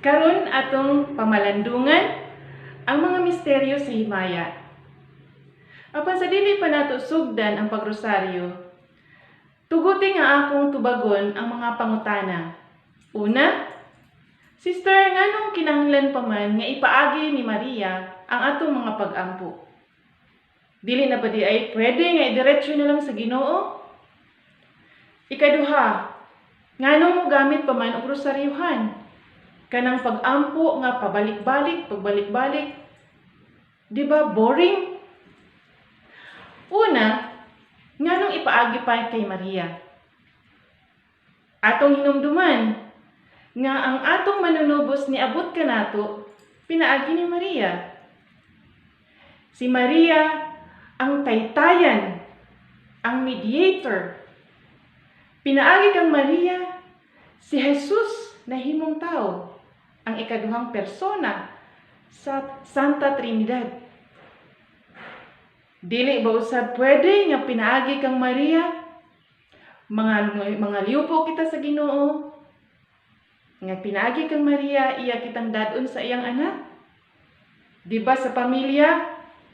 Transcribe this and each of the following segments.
Karon, atong pamalandungan ang mga misteryo sa himaya. Apan sa dili pa nato sugdan ang pagrosaryo, tuguti nga akong tubagon ang mga pangutana. Una, Sister, nganong kinahanglan pa man nga ipaagi ni Maria ang atong mga pag-ampo? Dili na ba diay pwede nga idiretso na lang sa Ginoo? Ikaduha, nganong mo gamit pa man og rosaryuhan? Kanang pag-ampo nga pabalik-balik, pagbalik-balik, di ba boring? Una, nganong ipaagi pa kay Maria? Atong hinumduman nga ang atong Manunubos niabot kanato pinaagi ni Maria. Si Maria ang taytayan, ang mediator. Pinaagi kang Maria, si Jesus nahimong tao, ang ikaduhang persona sa Santa Trinidad. Dili ba usab pwede nga pinaagi kang Maria mga liupo kita sa Ginoo, nga pinaagi kang Maria iya kitang dad-on sa iyang anak? Di ba sa pamilya,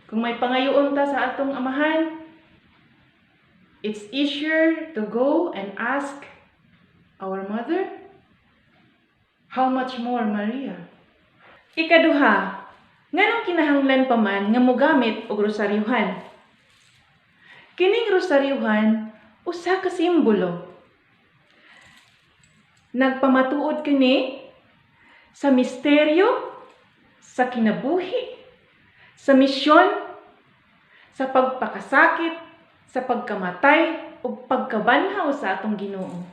kung may pangayoon ta sa atong amahan, it's easier to go and ask our mother? How much more Maria? Ikaduha, nganong kinahanglan pa man nga mogamit og rosaryuhan? Kining rosaryuhan usa ka simbolo. Nagpamatuod kini sa misteryo, sa kinabuhi, sa misyon, sa pagpakasakit, sa pagkamatay ug pagkabanhaw sa atong Ginoo.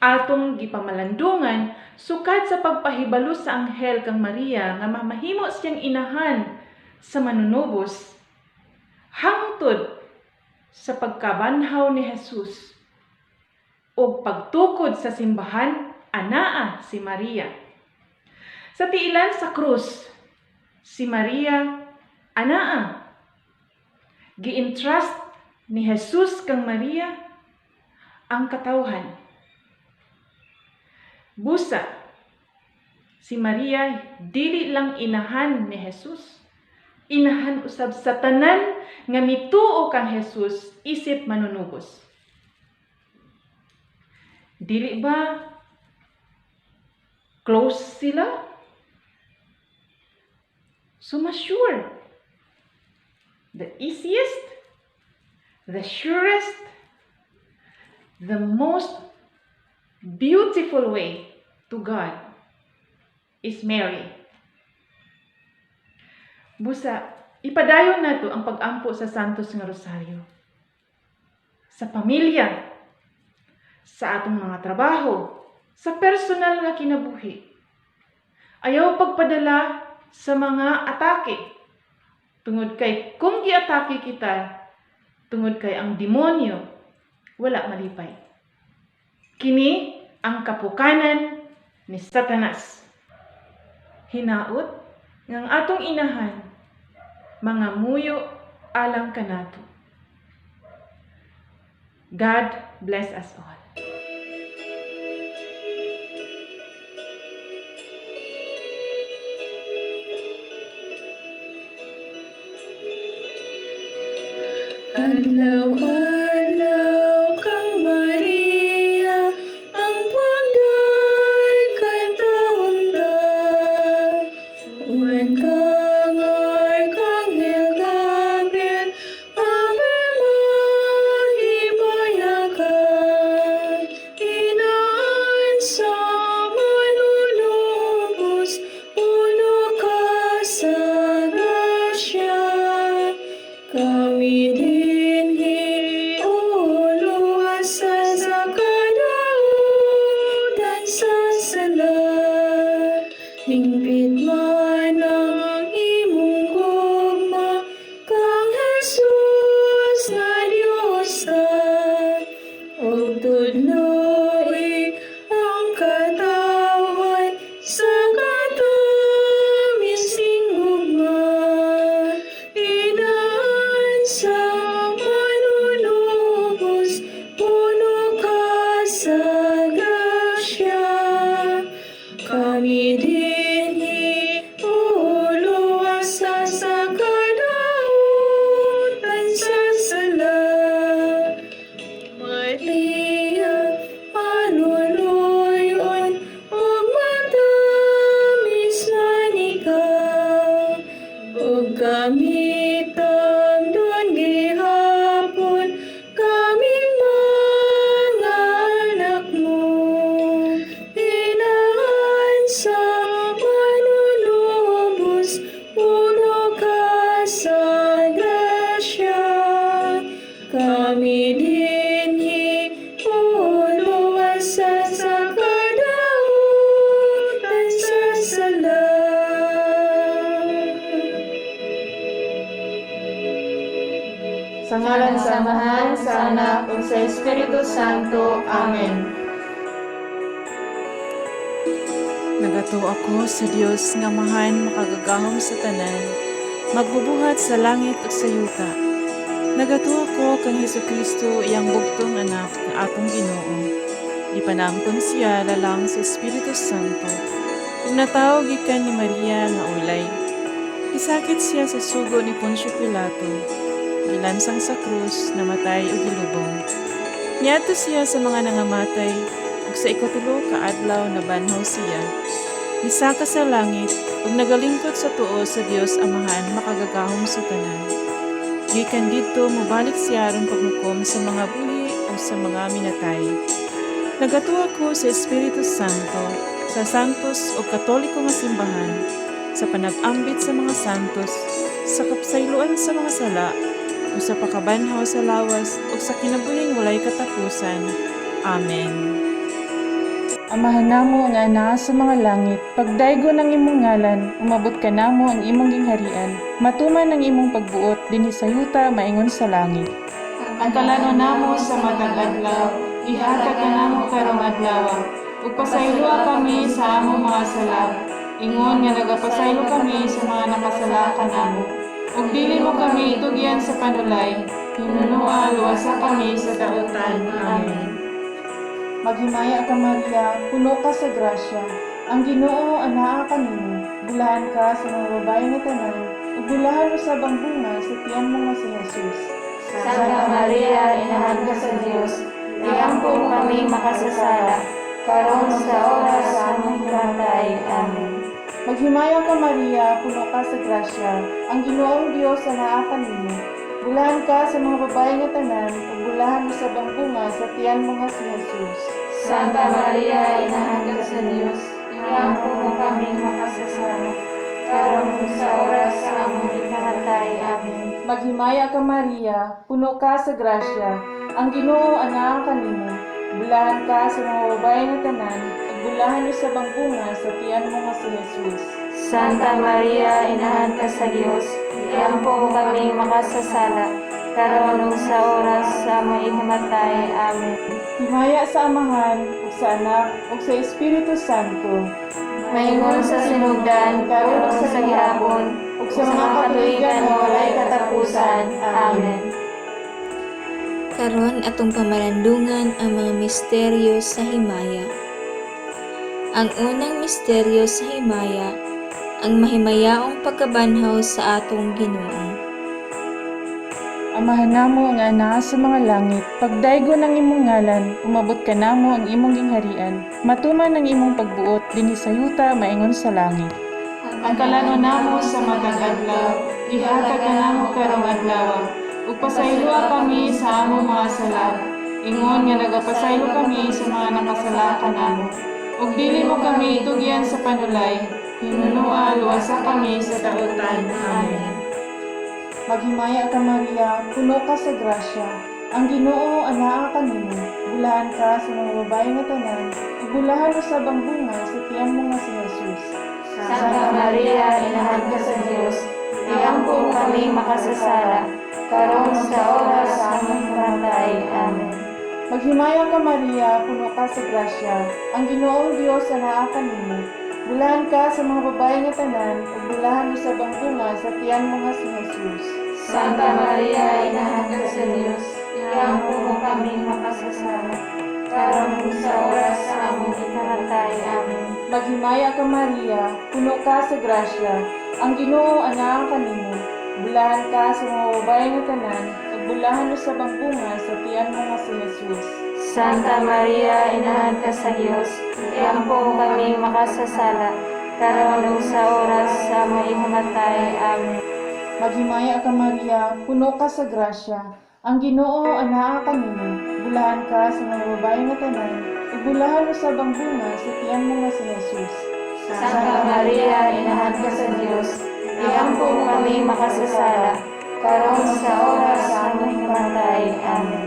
Atong gipamalandungan sukad sa pagpahibalo sa anghel kang Maria nga mamahimo siyang inahan sa Manunubos hangtod sa pagkabanhaw ni Jesus ug pagtukod sa simbahan, anaa si Maria. Sa tiilan sa krus, si Maria anaa. Gi-entrust ni Jesus kang Maria ang katawhan. Busa, si Maria dili lang inahan ni Jesus. Inahan usab sa tanan nga mituo kang Jesus isip Manunubos. Dili ba close sila? So mas sure. The easiest, the surest, the most beautiful way to God is Mary. Busa, ipadayon nato ang pag-ampo sa Santos nga Rosaryo. Sa pamilya, sa atong mga trabaho, sa personal nga kinabuhi. Ayaw pagpadala sa mga atake. Tungod kay kung giatake kita, tungod kay ang demonyo wala malipay. Kini ang kapukanan ni Satanas. Hinaot nga ang atong inahan mangamuyo alang kanato. God bless us all. Adlaw-adlaw kang Maria, ang pagay kanta. Uban kang Arkanghel Gabriel, Ave mahimayakan. Inaan sa Manunubos, puno ka sa grasya. Kami dinhi. Sa ngalan sa Amahan, sa Anak, ug sa Espiritu Santo. Amen. Nagatuo ako sa Dios nga Amahan makagagahom sa tanan, magbubuhat sa langit ug sa yuta. Nagatuo ako kang Hesukristo, iyang bugtong anak nga atong Ginoo. Gipanangkon siya lalang sa Espiritu Santo. Ug natawo gikan ni Maria nga ulay. Gisakit siya sa sugo ni Poncio Pilato. Gilansang sa krus, namatay ug gilubong. Niadto siya sa mga nangamatay, ug sa ikatulo ka adlaw nabanhaw siya. Misaka sa langit ug nagalingkod sa tuo sa Dios Amahan makagagahom sa tanan. Gikan didto mobalik siya aron paghukom sa mga buhi ug sa mga minatay. Nagatuo ako sa Espiritu Santo, sa santos ug katoliko nga simbahan, sa panag-ambit sa mga santos, sa kapsayloan sa mga sala, ug sa pakabanhaw sa lawas ug sa kinabuhing walay katapusan. Amen. Amahan namo nga anaa sa mga langit, pagdaygon ang imong ngalan, umabot ka namo ang imong gingharian, matuman ang imong pagbuot dinhi sa yuta maingon sa langit. Ang kalano namo sa matag adlaw, ihatag kanamo karong adlaw, ug pasayloa kami sa among mga sala, ingon nga nagapasaylo kami sa mga nakasala kanamo. Ug dili mo kami itugyan sa panulay, hinunoa luwasa kami sa dautan. Amen. Maghimaya ka, Maria, puno ka sa grasya. Ang Ginoo anaa kanimo. Bulahan ka sa mga babae nga tanan, ug bulahan usab ang bunga sa tiyan mo nga si Jesus. Santa Maria, inahan ka sa Dios, iampo mo kami makasasala, karon sa oras sa among himatayi. Amen. Maghimaya ka, Maria, puno ka sa grasya. Ang Ginoong Dios anaa kanimo. Bulahan ka sa mga babae nga tanan, ug bulahan usab ang bunga sa tiyan mo nga si Jesus. Santa Maria, inahan ka sa Dios, iampo mo kami makasasala, karon sa oras sa among himatayi. Amen. Maghimaya ka, Maria, puno ka sa grasya. Ang Ginoo anaa kanimo. Bulahan ka sa mga babae nga tanan, ug bulahan usab ang bunga sa tiyan mo nga si Jesus. Santa Maria, inahan ka sa Dios, iampo mo kami makasasala, karon sa oras sa among himatayi. Amen. Himaya sa Amahan, ug sa Anak, ug sa Espiritu Santo. Maingon sa sinugdan, karon ug sa gihapon, ug sa mga katuigan nga walay katapusan. Amen. Karon atong pamalandungan ang mga misteryo sa himaya. Ang unang misteryo sa himaya, ang mahimayaong pagkabanhaw sa atong Ginoo. Amahan namo nga anaa sa mga langit, pagdaygon ang imong ngalan, umabot ka namo ang imong gingharian, matuman ang imong pagbuot dinhi sa yuta maingon sa langit. Ang kalano namo sa matag adlaw, ihatag kanamo karong adlaw, ug pasayloa kami sa among mga sala, ingon nga nagapasaylo kami sa mga nakasala kanamo. Ug dili mo kami itugyan sa panulay, hinunoa luwasa kami sa dautan. Amen. Maghimaya ka, Maria, puno ka sa grasya. Ang Ginoo anaa kanimo. Bulahan ka sa mga babae nga tanan, ug bulahan usab ang bunga sa tiyan mo nga si Jesus. Santa Maria, inahan ka sa Dios, iampo mo kami makasasala, karon sa oras sa among himatayi. Amen. Maghimaya ka, Maria, puno ka sa grasya. Ang Ginoong Dios anaa kanimo. Bulahan ka sa mga babae nga tanan, ug bulahan usab ang bunga sa tiyan mo nga si Jesus. Santa Maria, inahan ka sa Dios, iampo mo kami makasasala, karon sa oras sa among himatayi. Amen. Maghimaya ka, Maria, puno ka sa grasya. Ang Ginoo anaa kanimo. Bulahan ka sa mga babae nga tanan, ug bulahan usab ang bunga sa tiyan mo nga si Jesus. Santa Maria, inahan ka sa Dios, iampo mo kami makasasala, karon sa oras sa among himatayi. Amen. Maghimaya ka, Maria, puno ka sa grasya. Ang Ginoo anaa kanimo. Bulahan ka sa mga babae nga tanan, ug bulahan usab ang bunga sa tiyan mo nga si Jesus. Santa Maria, inahan ka sa Dios, iampo mo kami makasasala, karon sa oras sa among himatayi. Amen.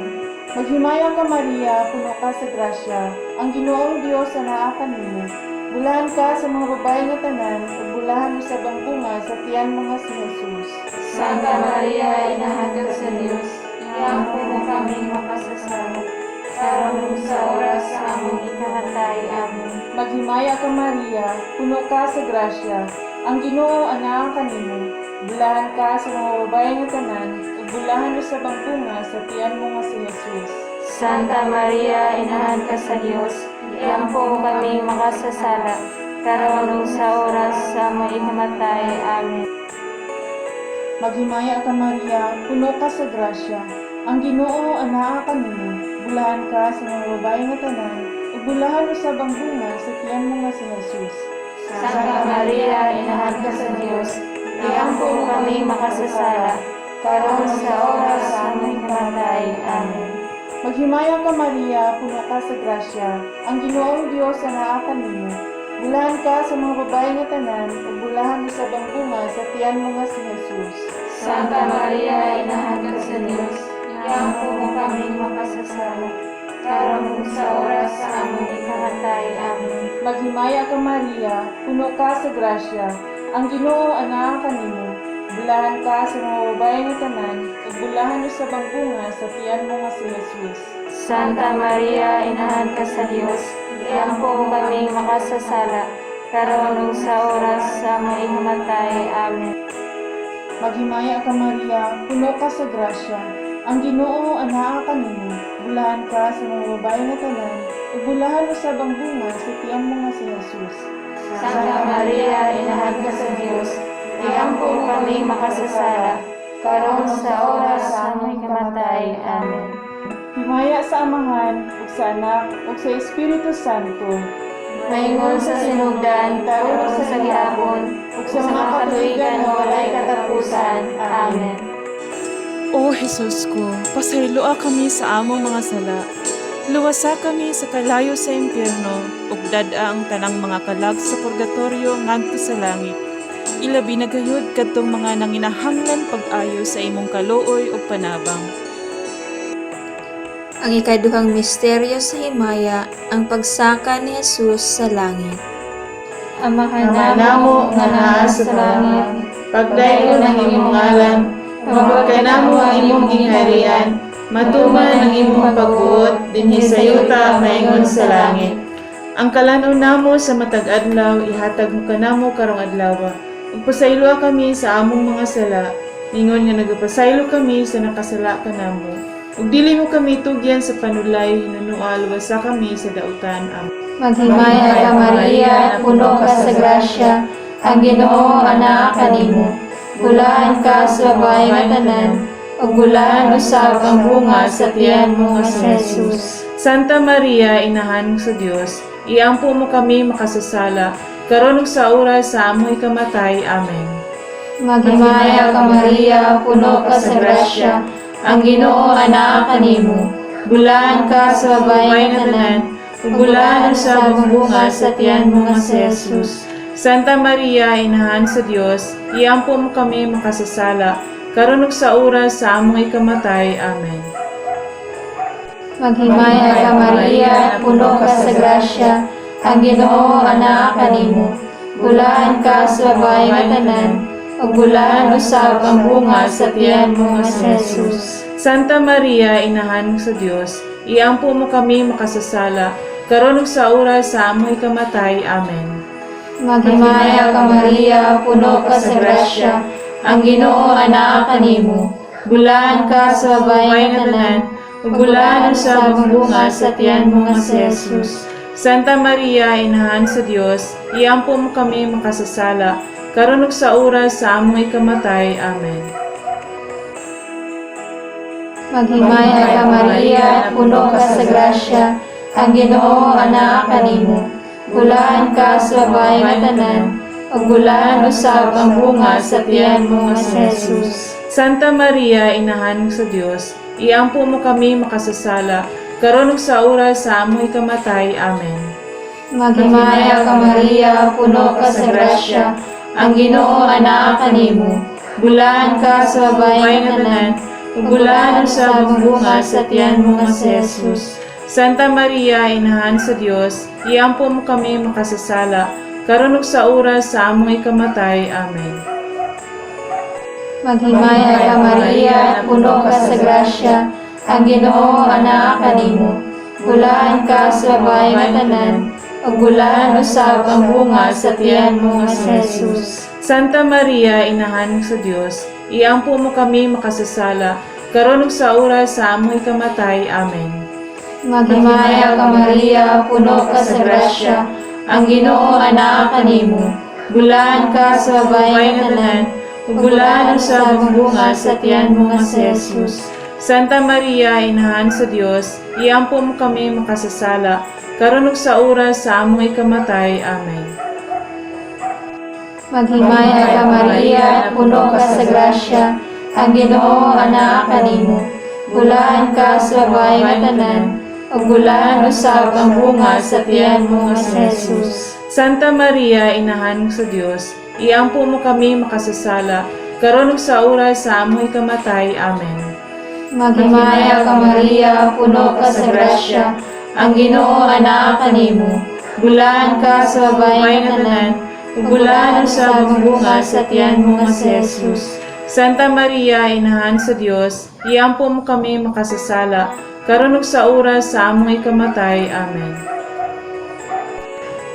Maghimaya ka, Maria, puno ka sa grasya. Ang Ginoong Dios anaa kanimo. Bulahan ka sa mga babae nga tanan, ug bulahan usab ang bunga sa tiyan mo nga si Jesus. Santa Maria, inahan ka sa Dios, Iampo mo kaming makasasala, karon ug sa oras sa among ikamatay. Amen. Maghimaya ka, Maria, puno ka sa grasya. Ang Ginoo anaa kanimo. Bulahan ka sa mga babaye nga tanan, ug bulahan usab ang bunga sa tiyan mo nga si Jesus. Santa Maria, Inahan ka sa Dios, iampo mo kaming makasasala, karon ug sa oras sa among ikamatay. Amen. Maghimaya ka, Maria, puno ka sa grasya. Ang Ginoo anaa kanimo. Bulahan ka sa mga babaye nga tanan, ug bulahan usab ang bunga sa tiyan mo nga si Jesus. Santa Maria, Inahan ka sa Dios, iampo mo kaming makasasala, karon ug sa oras sa among ikamatay. Amen. Maghimaya ka, Maria, puno ka sa grasya. Ang Ginoong Dios anaa kanimo. Bulahan ka sa mga babaye nga tanan, ug bulahan usab ang bunga sa tiyan mo nga si Jesus. Santa Maria, Inahan ka sa Dios, iampo mo kaming makasasala, karon ug sa oras sa among ikamatay. Amen. Maghimaya ka, Maria, puno ka sa grasya. Ang Ginoo anaa kanimo. Bulahan ka sa mga babaye nga tanan, ug bulahan usab ang bunga sa tiyan mo nga si Jesus. Santa Maria, Inahan ka sa Dios, iampo mo kaming makasasala, karon ug sa oras sa among ikamatay. Amen. Maghimaya ka, Maria, puno ka sa grasya. Ang Ginoo anaa kanimo. Bulahan ka sa mga babaye nga tanan, ug bulahan usab ang bunga sa tiyan mo nga si Jesus. Santa Maria, Inahan ka sa Dios, iampo mo kaming makasasala, karon ug sa oras sa among ikamatay. Amen. Himaya sa Amahan, ug sa Anak, ug sa Espiritu Santo. Maingon sa sinugdan, karon ug sa gihapon, ug sa mga katuigan nga walay katapusan. Amen. O Jesus ko, pasayloa kami sa among mga sala. Luwasa kami sa kalayo sa impyerno, ug dad-a ang tanang mga kalag sa purgatorio ngadto sa langit. Ilabi na gayud kadtong mga nanginahanglan pag-ayo sa imong kaluoy ug panabang. Ang ikaduhang misteryo sa himaya, ang pagsaka ni Jesus sa langit. Amahan Ama namo nga naa sa langit, pagdayon ang imong ngalan, umabot ka namo ang imong gingharian, matuman ang imong pagbuot dinhi sa yuta maingon sa langit. Ang kalan-on namo sa matag adlaw ihatag mo kanamo karong adlaw. Ug pasayloa kami sa among mga sala, ingon nga nagapasaylo kami sa nakasala kanamo. Ug dili mo kami tugyan sa panulay, hinunua luwasa kami sa dautan. Amen. Maghimaya ka, Maria, puno ka sa grasya, ang Ginoo anaa kanimo. Bulahan ka sa babae nga tanan, ug bulahan usab ang bunga sa tiyan mo nga si Jesus. Santa Maria, inahan sa Dios, iampo mo kami makasasala, karon ug sa oras sa among ikamatay. Amen. Maghimaya ka, Maria, puno ka sa grasya, ang Ginoo anaa kanimo. Bulahan ka sa babae nga tanan, ug bulahan usab ang bunga sa tiyan mo nga si Jesus. Santa Maria, inahan sa Dios, iampo mo kami makasasala, karon ug sa oras sa among ikamatay. Amen. Maghimaya ka, Maria, puno ka sa grasya, ang Ginoo anaa kanimo. Bulahan ka sa babae nga tanan, ug bulahan usab ang bunga sa tiyan mo nga si Jesus. Santa Maria, inahan sa Dios, iampo mo kami makasasala, karon ug sa oras sa among ikamatay. Amen. Maghimaya ka, Maria, puno ka sa grasya, ang Ginoo anaa kanimo. Bulahan ka sa babae nga tanan, ug bulahan usab ang bunga sa tiyan mo nga si Jesus. Santa Maria, inahan sa Dios, iampo mo kami makasasala, karon ug sa oras sa among ikamatay. Amen. Maghimaya ka, Maria, puno ka sa grasya, ang Ginoo anaa kanimo. Bulahan ka sa babae nga tanan, ug bulahan usab ang bunga sa tiyan mo nga si Jesus. Santa Maria, inahan sa Dios, iampo mo kami makasasala, karon ug sa oras sa among ikamatay. Amen. Maghimaya ka, Maria, puno ka sa grasya, ang Ginoo anaa kanimo. Bulahan ka sa babae nga tanan, ug bulahan usab ang bunga sa tiyan mo nga si Jesus. Santa Maria, inahan sa Dios, iampo mo kami makasasala, karon ug sa oras sa among ikamatay. Amen. Maghimaya ka Maria, puno ka sa grasya, ang Ginoo anaa kanimo. Bulahan ka sa babae nga tanan, ug bulahan usab ang bunga sa tiyan mo nga si Jesus. Santa Maria, Inahan sa Dios, iampo mo kami makasasala, karon ug sa oras sa among ikamatay. Amen. Maghimaya ka Maria, puno ka sa grasya, ang Ginoo anaa kanimo. Bulahan ka sa babae nga tanan, ug bulahan usab ang bunga sa tiyan mo nga si Jesus. Santa Maria, Inahan sa Dios, iampo mo kami makasasala, karon ug sa oras sa among ikamatay. Amen. Maghimaya ka Maria, puno ka sa grasya, ang Ginoo anaa kanimo. Bulahan ka sa babae nga tanan, ug bulahan usab ang bunga sa tiyan mo nga si Jesus. Santa Maria, Inahan sa Dios, iampo mo kami makasasala, karon ug sa oras sa among ikamatay. Amen. Maghimaya ka Maria, puno ka sa grasya, ang Ginoo anaa kanimo. Bulahan ka sa babae nga tanan, ug bulahan usab ang bunga sa tiyan mo nga si Jesus. Santa Maria, Inahan sa Dios, iampo mo kami makasasala, karon ug sa oras sa among ikamatay. Amen.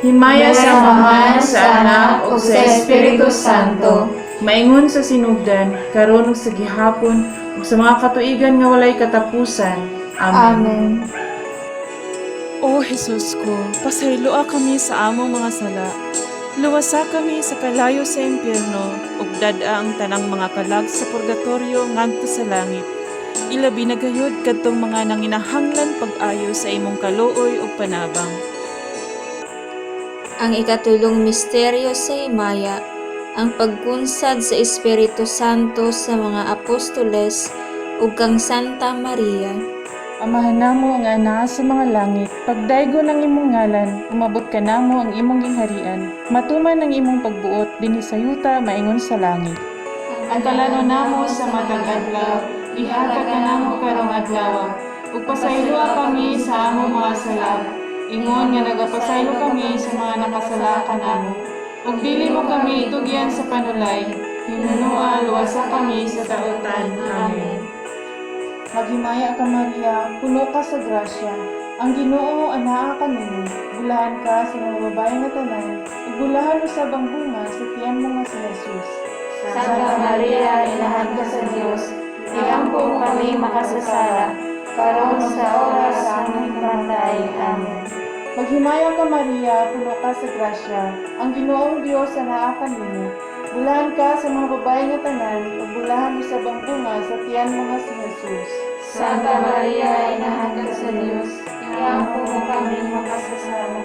Himaya sa Amahan, sa Anak, ug sa Espiritu Santo. Maingon sa sinugdan, karon ug sa gihapon, ug sa mga katuigan nga walay katapusan. Amen. Amen. O Jesus ko, pasayloa kami sa among mga sala. Luwasa kami sa kalayo sa impyerno, ug dad-a ang tanang mga kalag sa purgatorio ngadto sa langit. Ilabi na gayud kadtong mga nanginahanglan pag-ayo sa imong kaluoy ug panabang. Ang ikatulong misteryo sa himaya, ang pagkunsad sa Espiritu Santo sa mga apostoles ug kang Santa Maria. Amahan namo nga anaa sa mga langit, pagdaygo ng imong ngalan, umabot ka namo ang imong gingharian. Matuman ang imong pagbuot dinhi sa yuta maingon sa langit. Ang kalano namo sa matag adlaw, ihatag kanamo karong adlaw. Ug pasayloa kami sa among mga sala. Ingon nga nagapasaylo kami sa mga nakasala kanamo. Ug dili mo kami itugyan sa panulay, hinunoa luwasa kami sa taotan. Amen. Maghimaya ka Maria, puno ka sa grasya. Ang Ginoo anaa kanimo. Bulahan ka sa mga babae nga tanan, ug bulahan usab ang bunga sa tiyan mo nga si Jesus. Santa Maria, Inahan ka sa Dios, iampo kami makasasala, karon sa oras sa aming kamatay. Amen. Maghimaya ka Maria, puno ka sa grasya. Ang Ginoong Dios anaa kanimo. Bulahan ka sa mga babae nga tanan, ug bulahan usab ang bunga sa tiyan mo nga si Jesus. Santa Maria, Inahan ka sa Dios, iampo kami makasasala,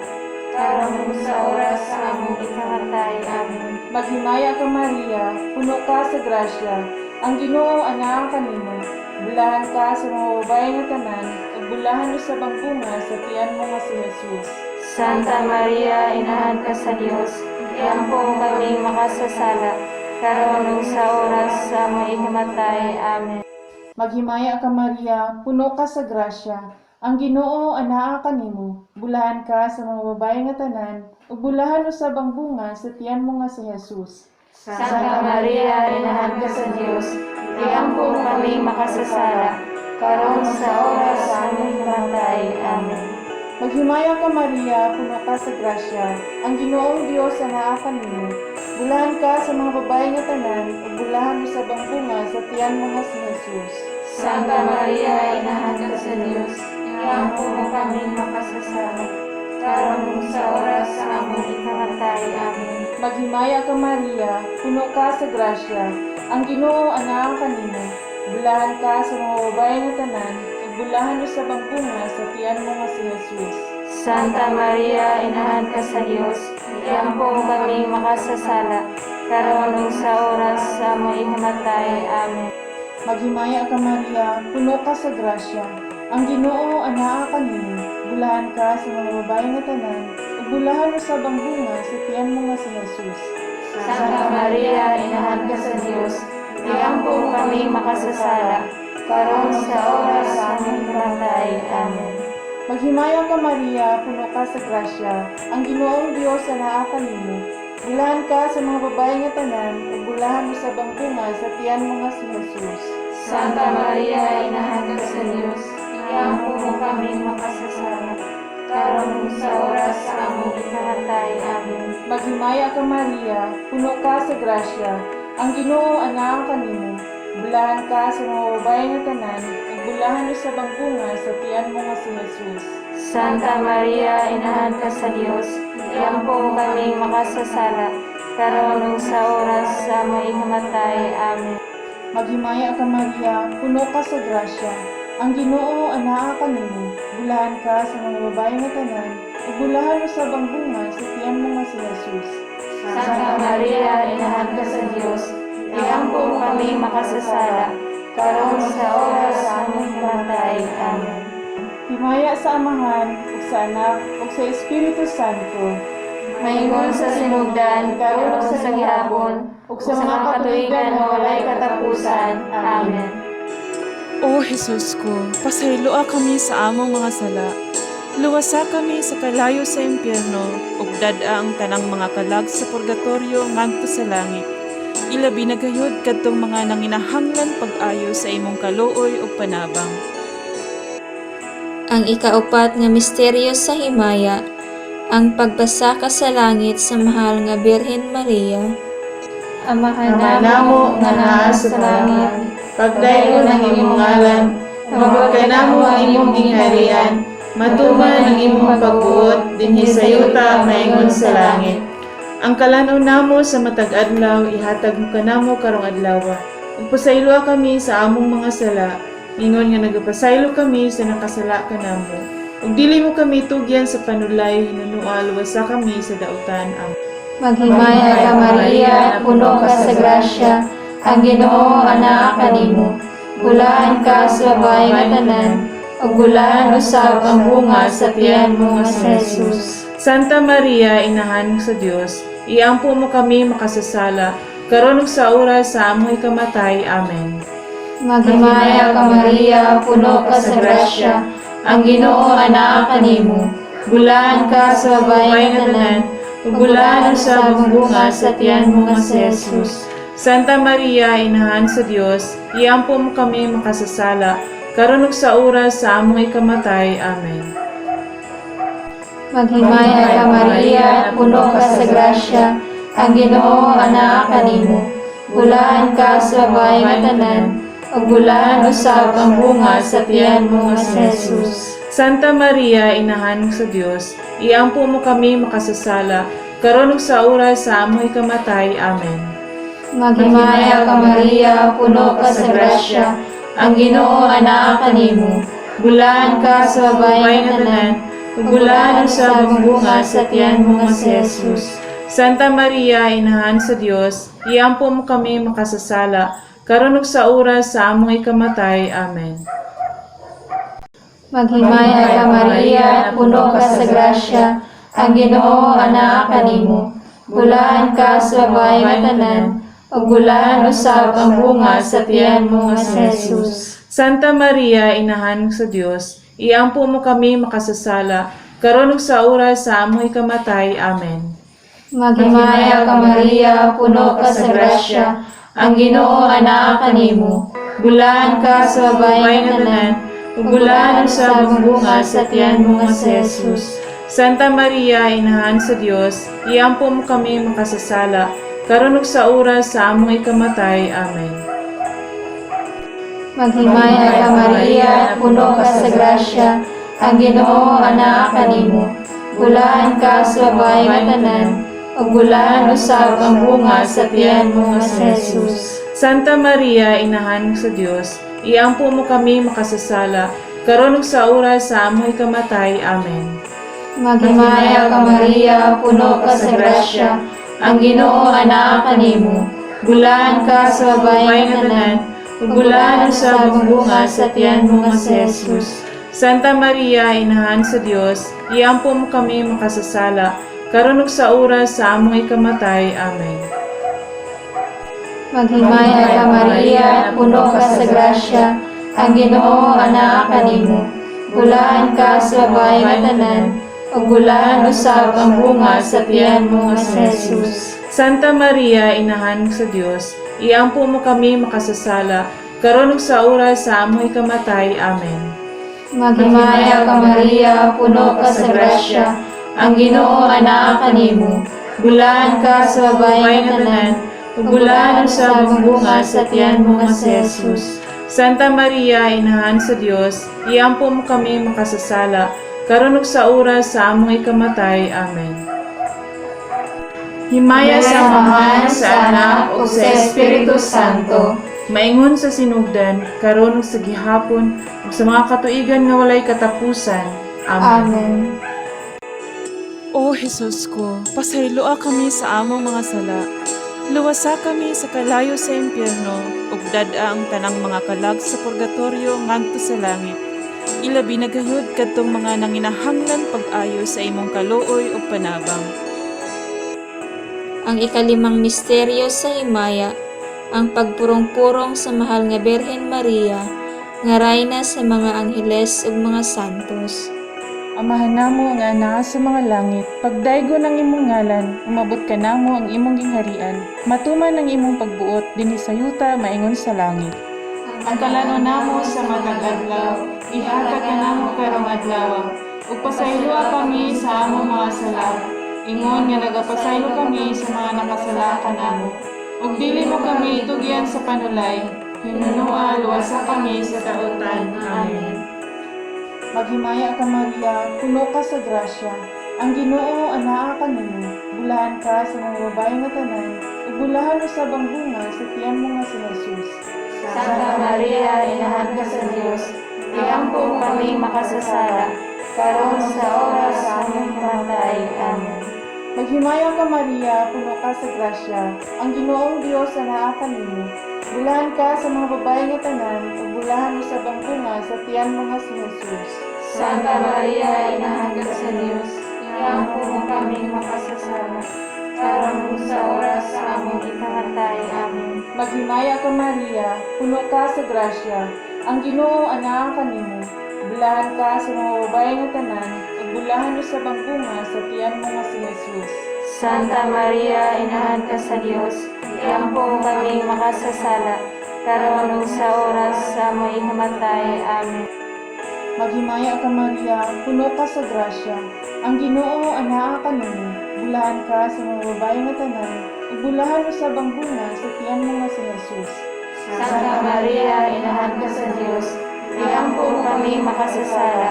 karon sa oras sa aming ikamatay. Amen. Maghimaya ka Maria, puno ka sa grasya. Ang Ginoo anaa kanimo. Bulahan ka sa mga babae nga tanan, ug bulahan usab ang bunga sa tiyan mo nga si Jesus. Santa Maria, Inahan ka sa Dios, iampo kami makasasala, karon sa oras sa aming ikamatay. Amen. Maghimaya ka Maria, puno ka sa grasya. Ang Ginoo anaa kanimo. Bulahan ka sa mga babae nga tanan, ug bulahan usab ang bunga sa tiyan mo nga si Jesus. Santa Maria, Inahan ka sa Dios, iampo kami makasasala, karon sa oras sa aming kamatay. Amen. Maghimaya ka Maria, puno ka sa grasya. Ang Ginoong Dios anaa kanimo. Bulahan ka sa mga babae nga tanan, ug bulahan usab ang bunga sa tiyan mo nga si Jesus. Santa Maria, Inahan ka sa Dios, iampo kami makasasala, karon sa oras sa aming ikamatay. Amen. Maghimaya ka Maria, puno ka sa grasya. Ang Ginoo anaa kanimo. Bulahan ka sa mga babae nga tanan, ug bulahan usab ang bunga sa tiyan mo nga si Jesus. Santa Maria, Inahan ka sa Dios, iampo kami makasasala, karon sa oras sa aming ikamatay. Amen. Maghimaya ka Maria, puno ka sa grasya. Ang Ginoo anaa kanimo. Bulahan ka sa mga babae nga tanan, ug bulahan usab ang bunga sa tiyan mo nga si Jesus. Santa Maria, Inahan ka sa Dios, iampo kami makasasala, karon sa oras sa aming kamatay. Amen. Maghimaya ka Maria, puno ka sa grasya. Ang Ginoong Dios anaa kanimo. Bulahan ka sa mga babae nga tanan, ug bulahan usab ang bunga sa tiyan mo nga si Jesus. Santa Maria, Inahan ka sa Dios, iampo mo kami makasasala, karon ug sa oras sa among ikamatay. Amen. Maghimaya ka, Maria, puno ka sa grasya, ang Ginoo anaa kanimo. Bulahan ka sa mga babaye nga tanan, ug bulahan usab ang bunga sa tiyan mo nga si Jesus. Santa Maria, Inahan ka sa Dios, iampo mo kami makasasala, karon ug sa oras sa among ikamatay. Amen. Maghimaya ka, Maria, puno ka sa grasya, ang Ginoo anaa kanimo. Bulahan ka sa mga babaye nga tanan, ug bulahan usab ang bunga sa tiyan mo nga si Jesus. Santa Maria, Inahan ka sa Dios, iampo mo kami makasasala, karon ug sa oras sa among ikamatay. Amen. Himaya sa Amahan, ug sa Anak, ug sa Espiritu Santo. Maingon sa sinugdan, karon ug sa gihapon, ug sa mga katuigan nga walay katapusan. Amen. O Jesus ko, pasayloa kami sa among mga sala. Luwasa kami sa kalayo sa impyerno ug dad-a ang tanang mga kalag sa purgatorio ngadto sa langit. Ilabi na gayud kadtong mga nanginahanglan pag-ayo sa imong kaluoy ug panabang. Ang ikaupat nga misteryo sa himaya, ang pagpasaka sa langit sa mahal nga Birhen Maria. Amahan Ama namo nga naa sa langit, pagdayon ang imong ngalan, umabot ka namo ang imong gingharian, matuman ang imong pagbuot dinhi sa yuta maingon sa langit. Ang kalan-aw namo sa matag adlaw ihatag mo kanamo karong adlaw. Ug pasayloa kami sa among mga sala, ingon nga nagapasaylo kami sa nakasala kanamo. Ug dili mo kami tugyan sa panulay, hinunua luwasa kami sa dautan. Amen. Maghimaya ka, Maria, puno ka sa grasya, ang Ginoo anaa kanimo. Bulahan ka sa babae nga tanan, ug bulahan usab ang bunga sa tiyan mo nga si Jesus. Santa Maria, inahan sa Dios, iampo mo kami makasasala, karon ug sa oras sa among ikamatay. Amen. Maghimaya ka, Maria, puno ka sa grasya, ang Ginoo anaa kanimo. Bulahan ka sa babae nga tanan, ug bulahan usab ang bunga sa tiyan mo nga si Jesus. Santa Maria, inahan sa Dios, iampo mo kami makasasala, karon ug sa oras sa among ikamatay. Amen. Maghimaya ka, Maria, puno ka sa grasya, ang Ginoo anaa kanimo. Bulahan ka sa babae nga tanan, ug bulahan usab ang bunga sa tiyan mo nga si Jesus. Santa Maria, inahan sa Dios, iampo mo kami makasasala, karon ug sa oras sa among ikamatay. Amen. Maghimaya ka, Maria, puno ka sa grasya, ang Ginoo anaa kanimo. Bulahan ka sa babae nga tanan, ug bulahan usab ang bunga sa tiyan mo nga si Jesus. Santa Maria, inahan sa Dios, iampo mo kami makasasala, karon ug sa oras sa among ikamatay. Amen. Maghimaya ka, Maria, puno ka sa grasya, ang Ginoo anaa kanimo. Bulahan ka sa babae nga tanan, ug bulahan usab ang bunga sa tiyan mo nga si Jesus. Santa Maria, inahan sa Dios, iampo mo kami makasasala, karon ug sa oras sa among ikamatay. Amen. Maghimaya ka, Maria, puno ka sa grasya, ang Ginoo anaa kanimo. Bulahan ka sa babae nga tanan, ug bulahan usab ang bunga sa tiyan mo nga si Jesus. Santa Maria, inahan sa Dios, iampo mo kami makasasala, karon ug sa oras sa among ikamatay. Amen. Maghimaya ka, Maria, puno ka sa grasya, ang Ginoo anaa kanimo. Bulahan ka sa babae nga tanan, ug bulahan usab ang bunga sa tiyan mo nga si Jesus. Santa Maria, inahan sa Dios, iampo mo kami makasasala, karon ug sa oras sa among ikamatay. Amen. Maghimaya ka, Maria, puno ka sa grasya, ang Ginoo anaa kanimo. Bulahan ka sa babae nga tanan, ug bulahan usab ang bunga sa tiyan mo nga si Jesus. Santa Maria, inahan sa Dios, iampo mo kami makasasala, karon ug sa oras sa among ikamatay. Amen. Maghimaya ka, Maria, puno ka sa grasya, ang Ginoo anaa kanimo. Bulahan ka sa babae nga tanan, ug bulahan usab ang bunga sa tiyan mo nga si Jesus. Santa Maria, Inahan sa Dios, iampo mo kami makasasala, karon ug sa oras sa among ikamatay. Amen. Maghimaya ka Maria, puno ka sa grasya, ang Ginoo anaa kanimo. Bulaan ka sa babae nga tanan, ug bulaan usab ang bunga sa tiyan mo nga si Jesus. Santa Maria, Inahan sa Dios, iampo mo kami makasasala, karon ug sa oras sa among ikamatay. Amen. Himaya sa Amahan, sa Anak, ug sa Espiritu Santo, maingon sa sinugdan, karon ug sa gihapon, ug sa mga katuigan nga walay katapusan. Amen. Amen. O Jesus ko, pasayloa kami sa among mga sala. Luwasa kami sa kalayo sa impyerno, ug dad-a ang tanang mga kalag sa purgatorio ngadto sa langit. Ilabi na gayud kadtong mga nanginahanglan pag-ayo sa imong kaluoy ug panabang. Ang ikalimang misteryo sa himaya, ang pagpurong-purong sa mahal nga Birhen Maria, nga rayna sa mga angheles ug mga santos. Amahan namo nga naa sa mga langit, pagdaygo ng imong ngalan, umabot ka namo ang imong gingharian, matuman ang imong pagbuot dinhi sa yuta maingon sa langit. Ang kalano namo sa matag adlaw, ihatag kanamo karong adlaw. Ug pasayloa kami sa among mga sala, ingon nga nagapasaylo kami sa mga nakasala kanamo. Ug dili mo kami itugyan sa panulay, hinunoa luwasa kami sa dautan. Amen. Maghimaya ka Maria, puno ka sa grasya. Ang Ginoo anaa kanimo. Bulahan ka sa mga babae nga tanan, ug bulahan usab ang bunga sa tiyan mo nga si Jesus. Santa Maria, Inahan ka sa Dios, iampo mo kami makasasala, karon sa oras sa among kamatay. Amen. Maghimaya ka Maria, puno ka sa grasya. Ang Ginoong Dios anaa kanimo. Bulahan ka sa mga babae nga tanan, ug bulahan usab ang bunga sa tiyan mo nga si Jesus. Santa Maria, Inahan ka sa Dios, iampo mo kami makasasala, karon sa oras sa among ikamatay. Amen. Maghimaya ka Maria, puno ka sa grasya. Ang Ginoo anaa kanimo. Bulahan ka sa mga babae nga tanan, ug bulahan usab ang bunga sa tiyan mo nga si Jesus. Santa Maria, Inahan ka sa Dios, iampo mo kami makasasala, karon ug sa oras sa among ikamatay. Amen. Maghimaya ka Maria, puno ka sa grasya. Ang Ginoo anaa kanimo. Bulahan ka sa mga babae nga tanan, ug bulahan usab ang bunga sa tiyan mo nga si Jesus. Santa Maria, Inahan ka sa Dios, iampo mo kami makasasala,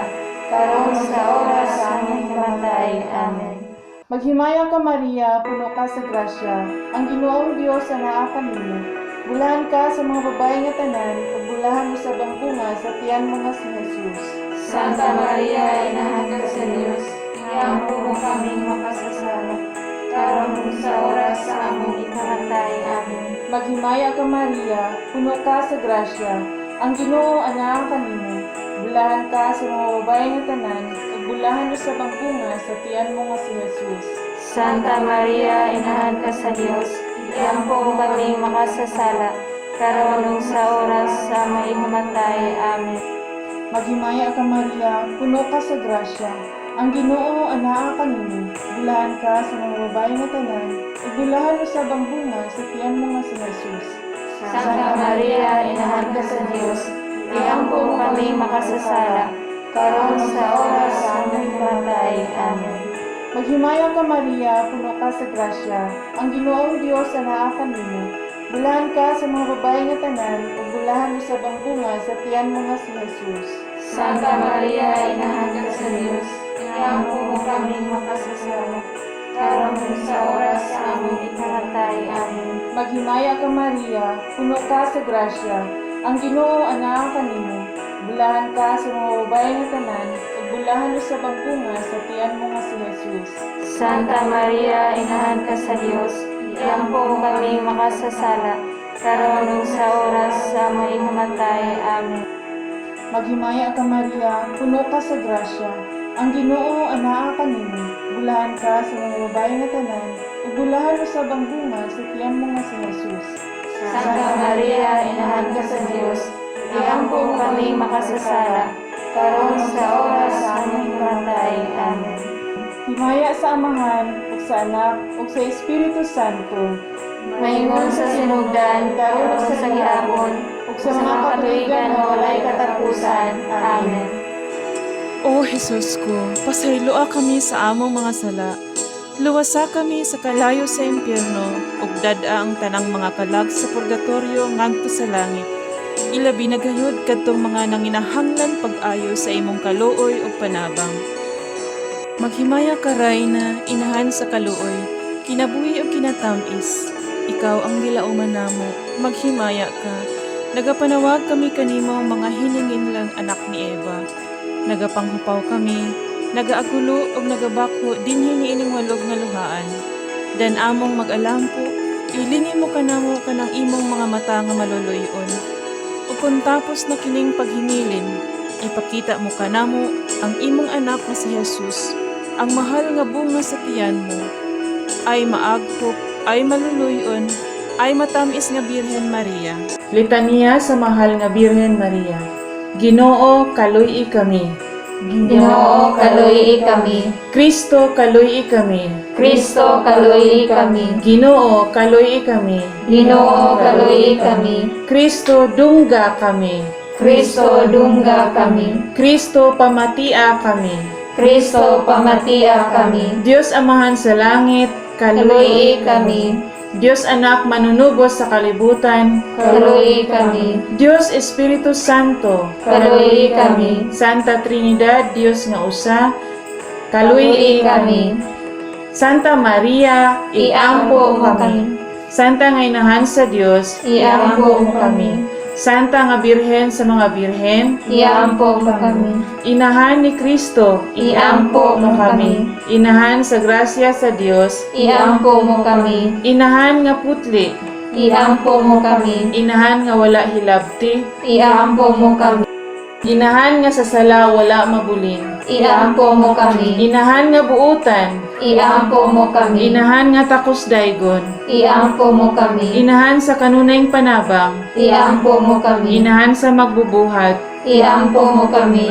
karon sa oras sa among kamatay. Amen. Maghimaya ka Maria, puno ka sa grasya. Ang Ginoong Dios anaa kanimo. Bulahan ka sa mga babae nga tanan, ug bulahan usab ang bunga sa tiyan mo nga si Jesus. Santa Maria, Inahan ka sa Dios, iampo mo kami makasasala, karon sa oras sa among ikamatay. Amen. Maghimaya ka Maria, puno ka sa grasya. Ang Ginoo anaa kanimo. Bulahan ka sa mga babae nga tanan, ug bulahan usab ang bunga sa tiyan mo nga si Jesus. Santa Maria, Inahan ka sa Dios, iampo mo kami makasasala, karon sa oras sa among ikamatay. Amen. Maghimaya ka Maria, puno ka sa grasya. Ang Ginoo anaa kanimo. Bulahan ka sa mga babae nga tanan, ug bulahan usab ang bunga sa tiyan mo nga si Jesus. Santa Maria, Inahan ka sa Dios, iampo mo kami makasasala, karon sa oras sa among ikamatay. Amen. Maghimaya ka Maria, puno ka sa grasya. Ang Ginoong Dios anaa kanimo. Bulahan ka sa mga babae nga tanan, ug bulahan usab ang bunga sa tiyan mo nga si Jesus. Santa Maria, Inahan ka sa Dios, iampo mo kami makasasala, karon sa oras sa among ikamatay. Amen. Maghimaya ka Maria, puno ka sa grasya. Ang Ginoo anaa kanimo. Bulahan ka sa mga babae nga tanan, ug bulahan usab ang bunga sa tiyan mo nga si Jesus. Santa Maria, Inahan ka sa Dios, iampo mo kami makasasala, karon sa oras sa among ikamatay. Amen. Maghimaya ka Maria, puno ka sa grasya. Ang Ginoo anaa kanimo. Bulahan ka sa mga babae nga tanan, ug bulahan usab ang bunga sa tiyan mo nga si Jesus. Santa Maria, Inahan ka sa Dios, iampo mo kami makasasala, karon sa oras sa among ikamatay. Amen. Maghimaya sa Amahan, ug sa Anak, ug sa Espiritu Santo. Maingon sa sinugdan, karon ug sa gihapon, ug sa mga katuigan nga walay katapusan. Amen. O Jesus ko, pasayloa kami sa among mga sala. Luwasa kami sa kalayo sa impyerno, ug dad-a ang tanang mga kalag sa purgatorio ngadto sa langit. Ilabi na gayud kadtong mga nanginahanglan pag-ayo sa imong kaluoy ug panabang. Maghimaya ka, Rayna, inahan sa kaluoy, kinabuhi ug kinatamis. Ikaw ang gilauman namo, maghimaya ka. Nagapanawag kami kanimo mga hiningin lang anak ni Eva. Nagapanghupaw kami, nagaagulo ug nagabako dinhi niining walog nga luhaan. Dan among mag-alampo, ilingi mo kanamo kanang imong mga mata nga maluluyon. Ug kung tapos na kining paghingilin, ipakita mo kanamo ang imong anak nga si Jesus, ang mahal nga bunga sa tiyan mo, ay maagkop, ay maluluyon, ay matamis nga Birhen Maria. Litanya sa Mahal nga Birhen Maria. Ginoo, kaluy kami. Ginoo, kaluyi kami. Kristo, kaluy kami. Kristo, kaluyi kami. Ginoo, kaluy kami. Ginoo, kaluyi kami. Kristo, dungga kami. Kristo, dungga kami. Kristo, pamatia kami. Kristo, pamatia kami. Diyos Amahan sa langit, Kaluyi kaluy kami. Diyos Anak manunubos sa kalibutan, Kaluyi kami. Diyos Espiritu Santo, Kaluyi kami. Santa Trinidad, Diyos nga usa, Kaluyi kaluyi kami. Santa Maria, Iampo mo kami. Santa nga inahan sa Dios, Iampo mo kami. Santa nga Birhen sa mga birhen, Iampo mo kami. Inahan ni Kristo, Iampo mo kami. Inahan sa grasya sa Dios, Iampo mo kami. Inahan nga putli, Iampo mo kami. Inahan nga wala hilabti, Iampo mo kami. Inahan nga sa sala wala mabulin, Iampo mo kami. Inahan nga buutan, Iampo mo kami. Inahan nga takos daygon, Iampo mo kami. Inahan sa kanunayng panabang, Iampo mo kami. Inahan sa magbubuhat, Iampo mo kami.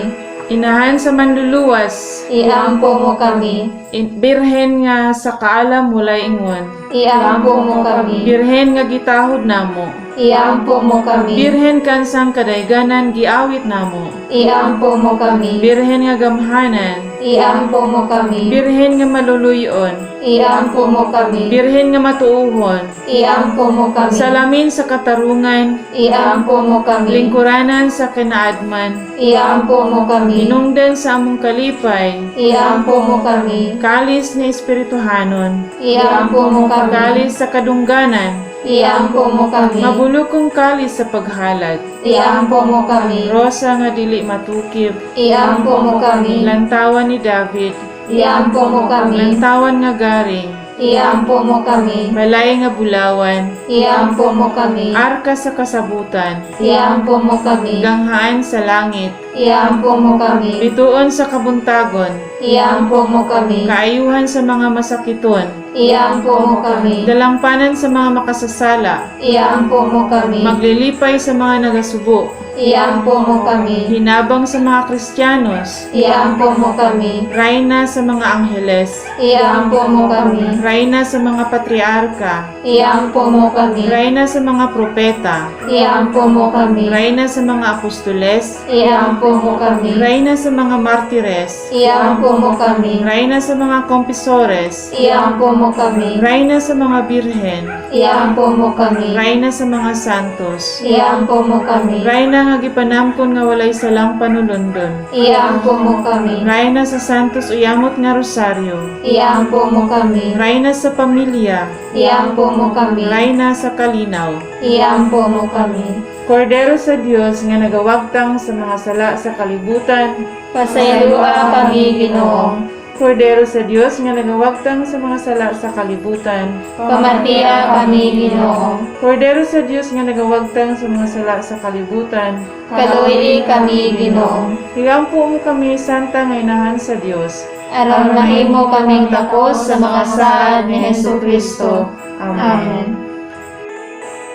Inahan sa manluluwas, Iampo mo kami. Birhen nga sa kaalam walay ingon, Iampo mo kami. Birhen nga gitahod namo, Iampo mo kami. Birhen kansang kadayganan giawit namo, Iampo mo kami. Birhen nga gamhanan, Iampo mo kami. Birhen nga maluluyon, Iampo mo kami. Birhen nga matuuhon, Iampo mo kami. Salamin sa katarungan, Iampo mo kami. Lingkuranan sa kinaadman, Iampo mo kami. Hinungdan sa among kalipay, Iampo mo kami. Kalis ni Espirituhanon, Iampo mo kami. Kalis sa kadungganan, Iampo mo kami. Mabulukong kalis sa paghalad, Iampo mo kami. Rosa nga dili matukib, Iampo mo kami. Lantawan ni David, Iampo mo kami. Lantawan nga garing, Iampo mo kami. Balay nga bulawan, Iampo mo kami. Arka sa kasabutan, Iampo mo kami. Ganghaan sa langit, Iampo mo kami. Bituon sa kabuntagon, Iampo mo kami. Kaayuhan sa mga masakiton, Iampo mo kami. Dalampanan sa mga makasasala, Iampo mo kami. Maglilipay sa mga nagasubo, Iampo mo kami. Hinabang sa mga Kristiyanos, Iampo mo kami. Rayna sa mga angheles, Iampo mo kami. Rayna sa mga patriarka, Iampo mo kami. Rayna sa mga propeta, Iampo mo kami. Rayna sa mga apostoles, Iampo mo kami. Rayna sa mga martires, Iampo mo kami. Rayna sa mga kompisores, Iampo mo kami. Rayna sa mga birhen, Iampo mo kami. Rayna sa mga santos, Iampo mo kami. Rayna nga gipanamkon nga walay salang panulundon, Iampo mo kami. Rayna sa santos uyamot nga rosaryo, Iampo mo kami. Rayna sa pamilya, Iampo mo kami. Rayna sa kalinaw. Iampo mo kami. Kordero sa Dios nga nagawagtang sa mga sala sa kalibutan, Pasayloa kami, Ginoo. Kordero sa Dios nga nagawagtang sa mga sala sa kalibutan, Pamatia kami, Ginoo. Kordero sa Dios nga nagawagtang sa mga sala sa kalibutan, Kaluoy kami, Ginoo. Higampo mo kami, Santa nga inahan sa Dios. Aron mahimo kaming takos sa mga saad ni Hesus Kristo. Amen. Amen.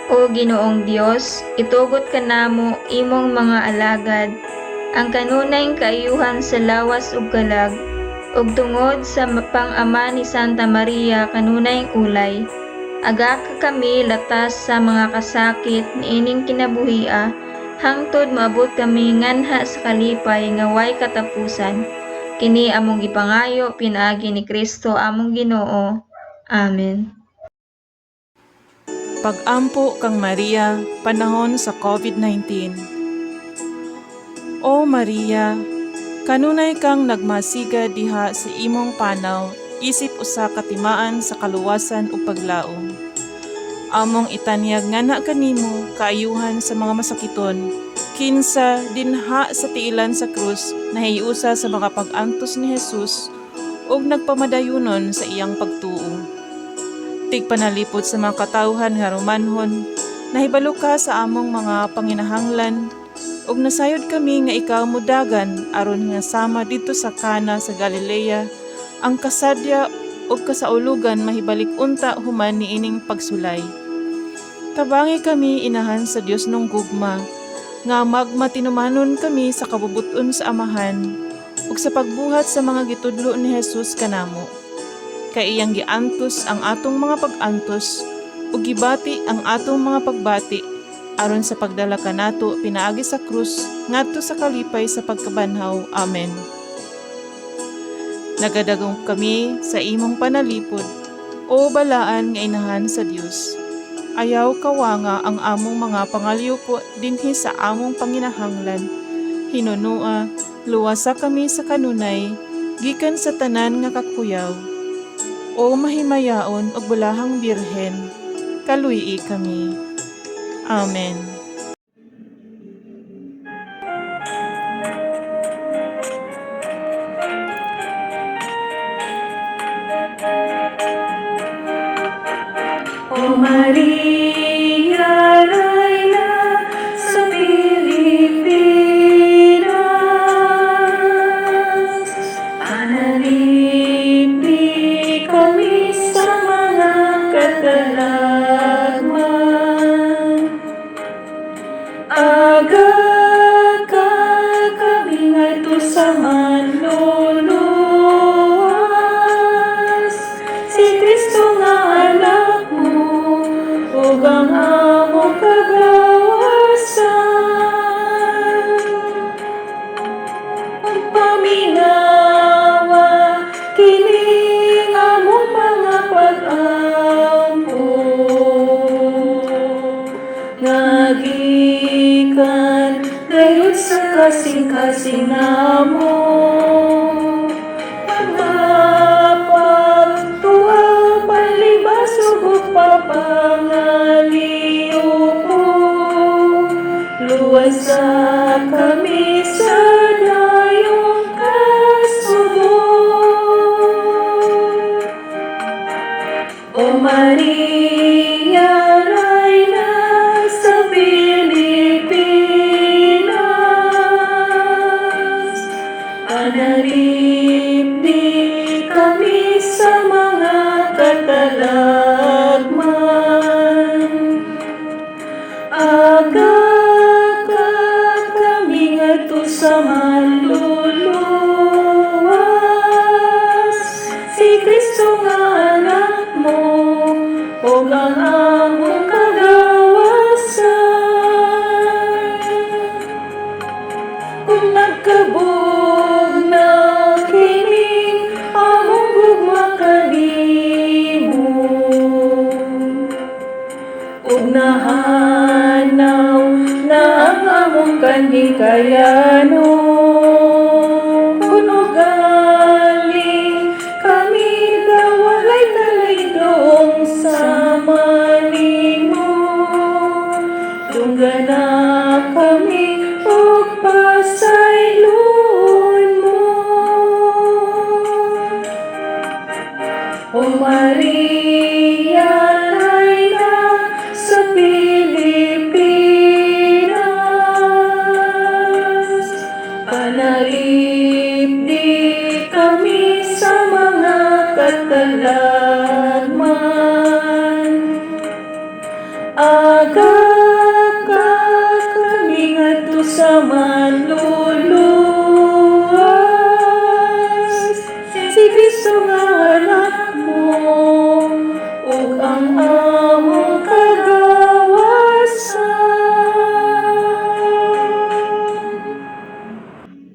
O Ginoong Dios, itugot kanamo imong mga alagad ang kanunay kaayuhan sa lawas ug kalag. Ug tungod sa pang-ama ni Santa Maria kanunayng ulay, agaka kami latas sa mga kasakit niining kinabuhia hangtod moabot kami nganha sa kalipay nga way katapusan. Kini among gipangayo pinaagi ni Kristo among Ginoo. Amen. Pag-ampo kang Maria panahon sa COVID-19. O Maria, kanunay kang nagmasiga diha sa imong panaw isip usa ka timaan sa kaluwasan ug paglaom. Among itanyag nganha kanimo kaayuhan sa mga masakiton, kinsa dinha sa tiilan sa krus nahiusa sa mga pag-antos ni Jesus ug nagpamadayunon sa iyang pagtuo. Tigpanalipod sa mga katawhan nga Romanhon, nahibalo ka sa among mga panginahanglan ug nasayod kami nga ikaw modagan aron nga sama didto sa Kana sa Galilea ang kasadya ug kasaulugan mahibalik unta human niining pagsulay. Tabangi kami, Inahan sa Dios nung gugma, nga magmatinumanon kami sa kabubuton sa Amahan ug sa pagbuhat sa mga gitudlo ni Jesus kanamo. Kay iyang giantos ang atong mga pag-antos ug gibati ang atong mga pagbati aron sa pagdala kanato pinaagi sa krus ngadto sa kalipay sa pagkabanhaw. Amen. Nagadagom kami sa imong panalipod, O balaan nga Inahan sa Dios. Ayaw kawanga ang among mga pangalyupo dinhi sa among panginahanglan. Hinunua, luwasa kami sa kanunay, gikan sa tanan nga kakuyaw. O mahimayaon ug bulahang Birhen, kaluy-i kami. Amen. O Maria, Reyna sa Pilipinas, panalipdi kami sa mga katalagman. Agaka kami ngadto sa manluluwas, si Kristo nga anak mo, ug ang among kagawasan. Pagpaminawa, kini among mga pag-ampo, nga gikan gayud sa kasing-kasing namo. Pagpagtuo, palibasog ug pagpangaliyupo, luwasa kami sa dayong kasubo. O Maria, Reyna sa Pilipinas, panalipdi kami sa mga katalagman. Agaka kami ngadto sa manluluwas, si Kristo nga anak mo, ug ang among kagawasan. Kung nagkabog na kining among gugma kanimo, ug nahanaw na ang among kanhikayanon, kun ugaling kami daw walay kalaydong sama nimo, dunggana kami ug pasayloon mo. O Maria, Reyna sa Pilipinas, panalipdi kami sa mga katalagman.